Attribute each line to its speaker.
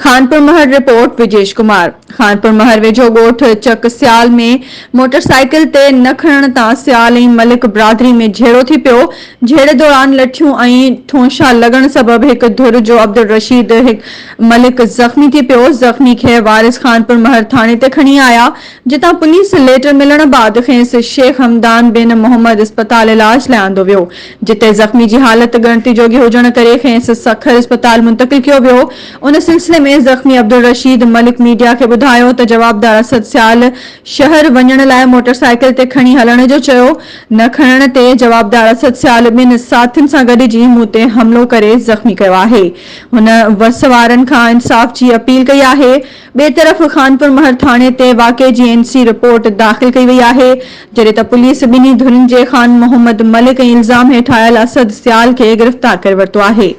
Speaker 1: خانپور مهر، report, Vijesh Kumar, Khanpur مهر ويجهو ڳوٺ چڪ سيال ۾ موٽر سائيڪل تي نه کڻڻ تان سيال ۽ ملڪ برادري ۾ جهيڙو ٿي پيو، جهيڙي دوران لٺيون ۽ ٺونشا لڳڻ سبب هڪ ڌر جو عبدالرشيد ملڪ زخمي ٿي پيو، زخمي کي وارث خانپور مهر ٿاڻي تي کڻي آيا، جتان پوليس ليٽر ملڻ بعد کيس شيخ حمدان بن محمد اسپتال علاج لاء آندو ويو، جتي زخمي جي حالت ڳڻتي جوڳي هجڻ ڪري کيس سکر اسپتال منتقل ڪيو ويو. ان سلسلي ۾ زخمي عبدالرشيد ملڪ ميڊيا کي ٻڌايو ته جوابدار اسد سيال شهر وڃڻ لاء موٽرسائيڪل تي کڻي هلڻ جو چيو، نه کڻڻ تي جوابدار اسد سيال ٻن ساٿين سان گڏجي مون تي حملو ڪري زخمي ڪيو آهي. هن وس وارن کان انصاف جي اپيل ڪئي آهي. ٻئي طرف خانپور مهر ٿاڻي تي واقعي جي اين سي رپورٽ داخل ڪئي وئي آهي، جڏهن ته پوليس ٻنهي ڌرين جي خان محمد ملڪ ۽ الزام هيٺ آيل اسد سيال کي گرفتار ڪري ورتو آهي.